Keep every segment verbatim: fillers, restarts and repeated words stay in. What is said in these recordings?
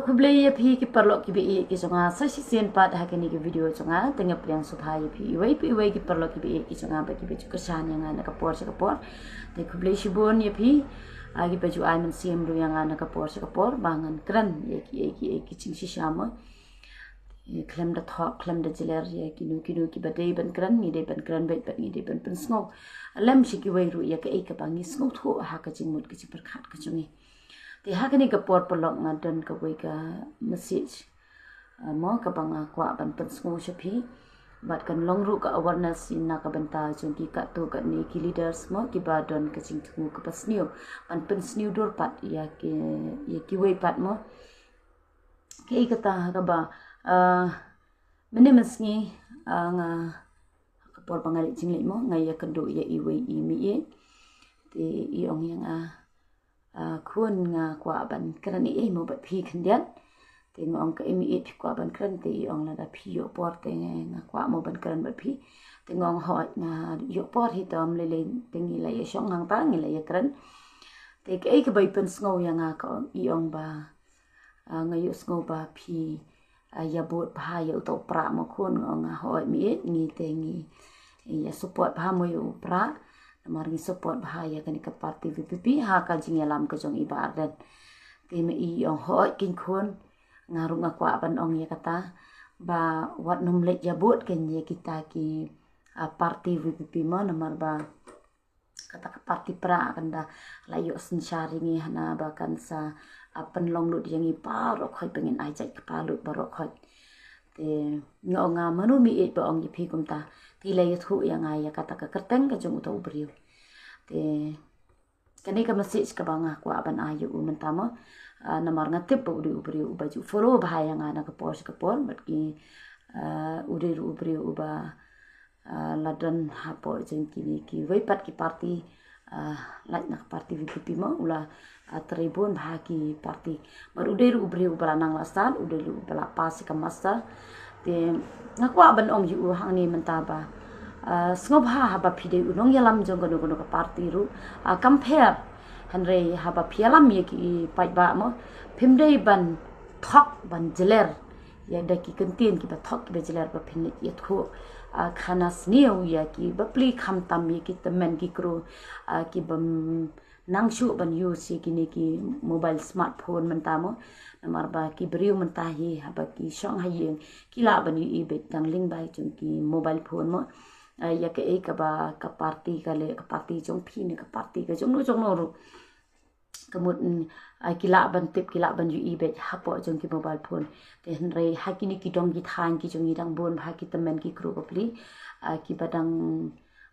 Khublei ïa phi ki paralok ki ba ïeit ki jong nga sa shisien pat ha kane ka video jong nga. Te nga pdiang sngewbha ïa phi iwei pa iwei ki paralok ki ba ïeit ki jong nga ba ki ba ju kyrshan ïa nga na ka por sha ka por. Te khublei shibun ïa phi, ah, ki ba ju ai mynsiem ruh ïa nga na ka por sha ka por ba ngan kren ïa ki, ïa ki, ïa ki jingshisha mo. Te khlem da thok, khlem da jler ïa kino kino ki ba dei ban kren, ngi dei ban kren beit bad ngi dei ban pynsngew lem sha kiwei ruh ïa kaei kaba ngi sngewthuh ha ka jingmut ka jingpyrkhat ka jong ngi. Te ha kane ka por paralok nga don kawei ka message, ah, mo kaba nga kwah ban pynsngew sha phi. Bad kan long ruh ka awareness na ka bynta jong ki katto katne ki leaders mo ki ba don ka jingthmu kaba sniew ban pynsniew dur pat ïa ki, ïa kiwei pat mo. Kaei kata kaba, ah, mynne mynsngi, ah, nga ka por ba nga leit jingleit mo nga ïakynduh ïa iwei i mei. Te i ong ïa nga, ah, khun nga kwah ban kren ei ei mo bad phi khyndiat. Te nga ong kaei mei phi kwah ban kren, te i ong lada phi ïoh por te nga kwah mo ban kren bad phi. Te nga ong hooid nga ïoh por hi, te ym lei lei te ngi la ïa shong hangta ngi la ïa kren. Te kaei kaba i pynsngew ïa nga ka ong, i ong ba, ah, nga ïohsngew ba phi, ah, ïa bud bha ïa uta u pra mo khun, nga ong nga hooid mei ngi te ngi ïa support bha mo ïa u pra. Namar ngi support bha ïa kane ka party V P P ha ka jingïalam ka jong i Bah Ardent. Te mei i ong hooid keiñ khun, nga ruh nga kwah ban ong ïa kata ba wat nym leit ïa bud keiñ ïa kita ki, ah, party V P P mo namar ba kata ka party pra kan da la ïoh synshar ïa ngi hana ba kan sa, ah, pynlong lut ïa ngi baroh khoit ba ngin ai jait kpa lut baroh khoit. Te nga ong nga mano mei ba ong ïa phi kumta. Te la ïathuh ïa nga ïa kata ka kyrteng ka jong uta u briew. Te kane ka message kaba nga kwah ban ai ïa u mynta mo, ah, namar nga tip ba u dei u briew uba ju follow bha ïa nga na ka por sha ka por bad ki, ah, u dei ruh u briew uba, ah, la don hapoh jong kine kiwei pat ki party, ah, lait na ka party V P P mo u la, ah, trei bun bha ki party. Bad u dei ruh u briew uba la nang la sat, u dei ruh uba la pass ïa ka master. Te nga kwah ban ong ïa u hangne mynta ba, ah, sngewbha haba phi dei u nongïalam jong kano kano ka party ruh, ah, compare. Hynrei haba phi ïalam ïa ki paidbah mo phim dei ban thok ban jler ïa da ki kyntien kiba thok kiba jler ba phin leit ïathuh, ah, khana sniew ïa ki bapli khamtam ïa ki tymmen ki kru, ah, kiba, mm, nang shuh ban use ïa kine ki mobile smartphone mynta mo. Namar ba ki briew mynta hi haba ki shong ha ïing ki lah ban ïohi beit dang lyngba jong ki mobile phone mo. Ah, ïa kaei kaba ka party ka leh, ka party jong phi ne ka party ka jong no jong no ruh. Ka mut, mm, ah, ki lah ban tip, ki lah ban ïohi beit hapoh jong ki mobile phone. Te hynrei ha kine ki dong ki thaiñ ki jong ngi dang bun bha ki tymmen ki kru bapli, ah, kiba dang,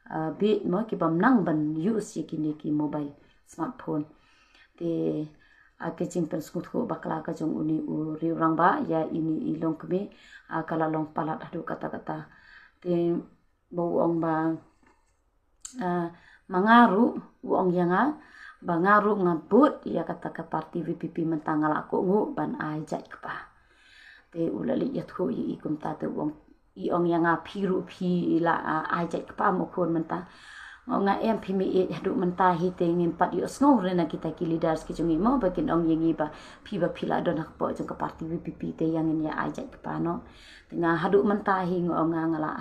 ah, bit mo, kibym nang ban use ïa kine ki mobile smartphone. Te, ah, ka jingpynsngewthuh bakla ka jong une u riewrangbah ïa ine i longkmie, ah, ka la long palat haduh katta katta. Te ba u ong ba, ah, ma nga ruh u ong ïa nga ba nga ruh nga bud ïa kata ka party V P P mynta nga la kohnguh ban ai jait kpa. Te u la leit ïathuh ïa i kumta te u ong, i ong ïa nga phi ruh phi la, ah, ai jait kpa mo khun mynta. Nga ong nga em phi mei, haduh mynta hi te ngim pat ïohsngew re na kita ki leaders ki jong ngi mo ba kin ong ïa ngi ba phi ba phi la don hapoh jong ka party V P P te ïa ngin ïa ai jait kpa noh. Te nga haduh mynta hi nga ong nga nga la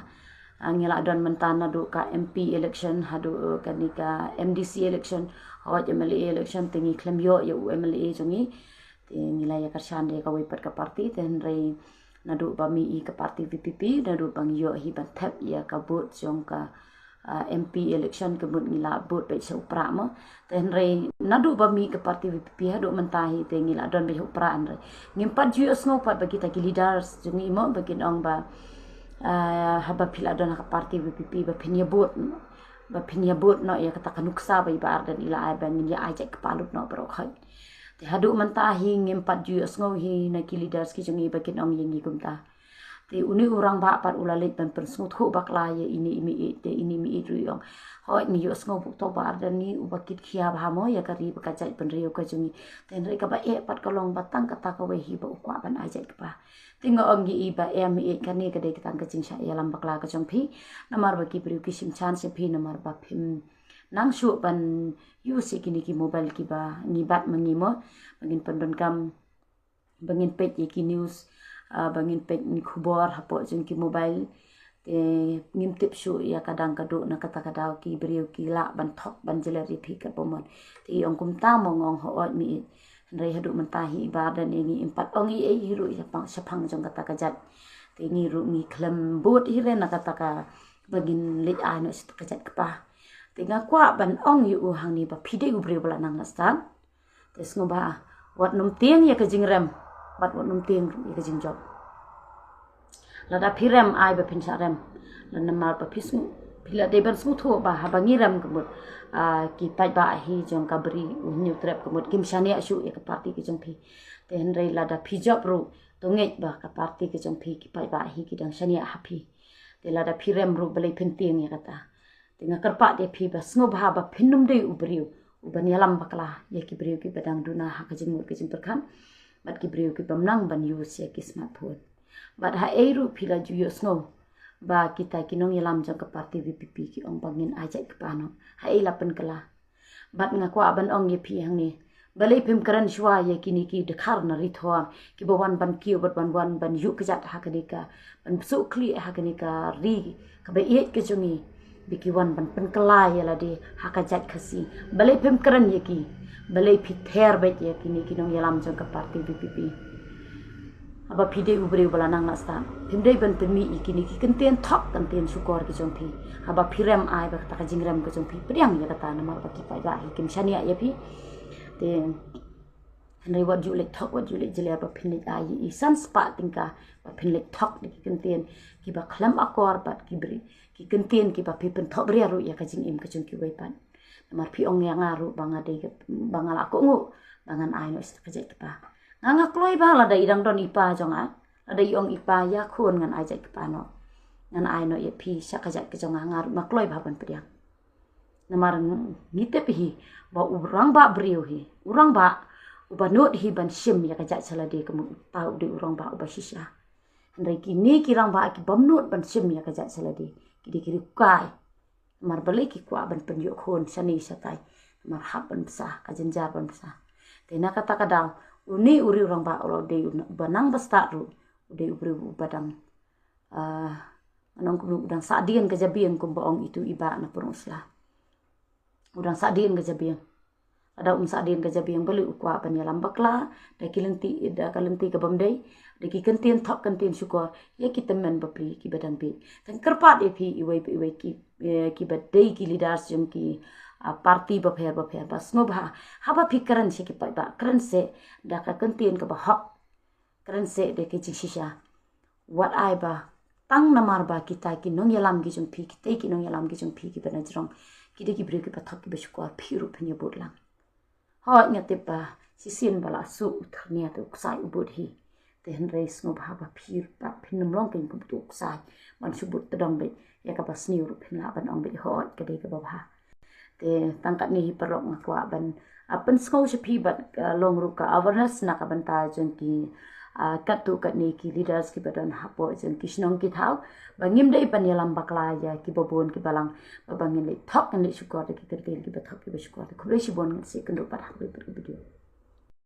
Ah, ngi la don mynta naduh ka M P election haduh, eh, kane ka M D C election, hooid M L A election te ngi khlem ïoh ïa u M L A jong ngi. Te ngi la ïa kyrshan de kawei pat ka party te hynrei naduh ba mih i ka party V P P naduh ba ngi ïoh hi ban thep ïa ka vote jong ka, ah, M P election ka mut ngi la vote beit sha u pra mo. Te hynrei naduh ba mih ka party V P P haduh mynta hi te ngi la don beit u pra hynrei ngim pat ju ïohsngew pat ba kita ki leaders jong ngi mo ba kin ong ba, ah, haba phi la don ha ka party V P P ba phin ïa bud, ba phin ïa bud noh ïa kata ka nuksa ba i Bah Ardent i la ai ba ngin ïa ai jait kpa lut noh baroh khoit. Te haduh mynta hi ngim pat ju ïohsngew hi na ki leaders ki jong ngi ba kin ong ïa ngi kumta. Te une u rangbah pat u la leit ban pynsngewthuh bakla ïa ine i mei, te ine i mei ruh i ong, hooid ngi ïohsngew ba uto u Bah Ardent ngi uba kit khia bha mo ïa ka ri bad ka jaitbynriew ka jong ngi. Te hynrei kaba eh pat ka long ba tang kata kawei hi ba u kwah ban ai jait kpa. Te nga ong ïa i ba em mei, kane ka dei ka tang ka jingshah ïalam bakla ka jong phi. Namar ba ki briew ki shim chance ïa phi namar ba phim nang shuh ban use ïa kine ki mobile kiba ngi bat ma ngi mo. Ba ngin pyndonkam ba ngin peit ïa ki news, ah, ba ngin peit ki khubor hapoh jong ki mobile. Te ngim tip shuh ïa ka dang ka duh, na kata ka daw ki briew ki lah ban thok ban jyllep ïa phi katba mon. Te i ong kumta mo, nga ong hooid mei. Hynrei haduh mynta hi i Bah Ardent ïa ngi im pat ong ei ei hi ruh shaphang, shaphang jong kata ka jait. Te ngi ruh ngi khlem bud hi re na kata kaba ngin leit ai noh sha ka jait kpa. Te nga kwah ban ong ïa u hangne ba phi dei u briew ba la nang la stad. Te sngewbha wat nym tieng ïa ka jingrem, bad wat nym tieng ïa ka jingjop. Lada phi rem, ai ba phin shah rem. Lada namar ba phi sngew, phi la dei ban sngewthuh ba haba ngi rem ka mut, ah, ki paidbah hi jong ka Bri U Hynñiewtrep ka mut kim shaniah shuh ïa ka party ka jong phi. Te hynrei lada phi jop ruh, to ngeit ba ka party ka jong phi, ki paidbah hi ki dang shaniah ha phi. Te lada phi rem ruh, balei phin tieng ïa kata? Te nga kyrpad ïa phi ba sngewbha ba phin nym dei u briew uban ïalam bakla ïa ki briew kiba dang duna ha ka jingmut ka jingpyrkhat, bad ki briew kibym nang ban use ïa ki smartphone. Bad haei ruh phi la ju ïohsngew ba kita ki nongïalam jong ka party VPP ki ong ba ngin ai jait kpa noh. Haei la pynkylla? Bad nga kwah ban ong ïa phi hangne, balei phim kren shuwa ïa kine ki dkhar na ri Thor kiba wan ban kiew bad ban wan ban ïuh kjat ha kane ka, ban pynsuh khlieh ha kane ka ri kaba ïeit ka jong ngi, ba ki wan ban pynkylla ïa lade ha ka jait Khasi? Balei phim kren ïa ki? Balei phi ther beit ïa kine ki nongïalam jong ka party VPP? Haba phi dei u briew ba la nang la stad, phim dei ban pynmih ïa kine ki kyntien thok kyntien shukor ki jong phi. Haba phi rem, ai ba kata ka jingrem ka jong phi pdiang ïa kata, namar ba ki paidbah hi kim shaniah ïa phi. Te hynrei wat ju leit thok, wat ju leit jyllep ba phin leit ai ïa i san spah tyngka ba phin leit thok da ki kyntien kiba khlem akor bad ki briew, ki kyntien kiba phi pynthok bria ruh ïa ka jingim ka jong kiwei pat. Namar phi ong ïa nga ruh ba nga dei ka, ba nga la kohnguh ba ngan ai noh sha ka jait kpa. Nga, nga kloi bha lada i dang don i pa jong nga, lada i ong i pa, ïa khun, ngan ai jait kpa noh, ngan ai noh ïa phi sha ka jait ka jong nga, nga ruh nga kloi bha ban pdiang. Namar ngi tip hi ba u rangbah briew hi, u rangbah uba nud hi ban shim ïa ka jait sha lade ka mut uta u dei u rangbah uba shisha. Hynrei kine ki rangbah kibym nud ban shim ïa ka jait sha lade, ki dei ki riewkai. Namar balei ki kwah ban pynïoh khun shane shatai? Namar hap ban bsa, ka jynjar ban bsa. Te na kata ka daw, une u riew rangbah u la dei uba nang ba stad ruh, u dei u briew uba dang, ah, ngan ong kumno, u dang sahdien ka jabieng, kumba ong itu i bah na Pyrshah. U dang sahdien ka jabieng. Lada um sahdien ka jabieng, balei u kwah ban ïalam bakla da ki lynti, da ka lynti kabym dei, da ki kyntien thok kyntien shukor ïa ki tymmen bapli kiba dang bieit? Te nga kyrpad ïa phi iwei pa iwei ki, eh, kiba dei ki leaders jong ki, ah, party bapher bapher, ba sngewbha, haba phi kren sha ki paidbah, kren seh da ka kyntien kaba hok, kren seh da ka jingshisha. Wat ai ba tang namar ba kita ki nongïalam ki jong phi, kita ki nongïalam ki jong phi kiba na jrong, ki dei ki briew kiba thok kiba shukor, phi ruh phin ïa bud lang. Hooid, nga tip ba shisien ba la shu u thyrnia te u ksai u bud hi. Te hynrei sngewbha ba phi pat phin nym long kein kum utu u ksai ban shu bud tdong beit, ïa kaba sniew ruh phin lah ban ong beit, hooid, ka dei kaba bha. Te tang katne hi paralok, nga kwah ban, ah, pynsngew sha phi bad, ah, long ruh ka awareness na ka bynta jong ki, ah, katto katne ki leaders kiba don hapoh jong ki shnong ki thaw, ba ngim dei ban ïalam bakla ïa kiba bun kiba lang, ba, ba ngin leit thok, ngin leit shukor da ki kyntien kiba thok kiba shukor. Te khublei shibun, ngin sa ïakynduh pat ha kawei pat ka video.